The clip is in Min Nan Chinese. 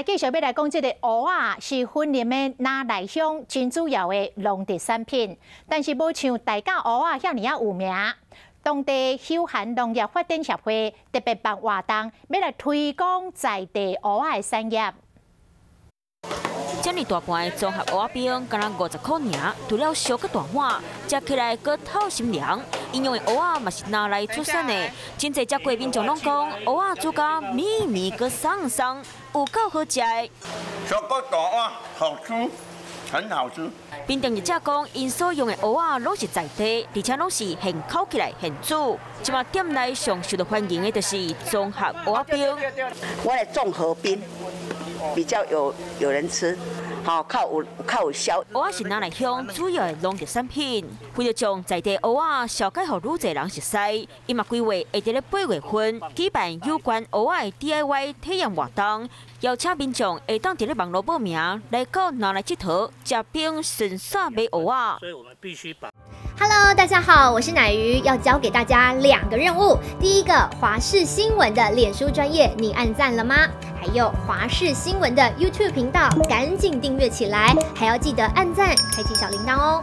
繼續欲來講，這个芋仔是雲林的那麗鄉真主要的農特產品，但是無像大甲芋仔遐爾仔有名。當地休閒農業發展協會特別辦活動，欲來推廣在地芋仔的產業。遮爾大盤的綜合芋仔冰，敢若50箍爾，除了燒閣大碗，食起來閣透心涼。𪜶用的芋仔嘛是那麗出產的，真濟食過民眾攏講，芋仔煮甲綿綿閣鬆鬆，有夠好食的。燒閣大碗，好吃，很好吃。冰店業者講，𪜶所用的芋仔攏是在地，而且攏是現烤起來現煮。這馬店內上受到歡迎的就是綜合芋仔冰。我的綜合冰比較有人吃，好較有較有銷。芋仔是那麗鄉主要的農特產品，為著將在地芋仔紹介予愈濟人熟似，伊嘛規劃會佇咧8月份舉辦有關芋仔的 DIY 體驗活動，邀請民眾會當佇咧網路報名來到那麗𨑨迌，食冰順紲買芋仔。所以我們必須把。 Hello，大家好，我是乃瑜，要交給大家兩個任務。第一個，華視新聞的臉書專頁，你按讚了嗎？還有華視新聞的 YouTube 頻道，趕緊訂閱起來，還要記得按讚，開啟小鈴鐺哦。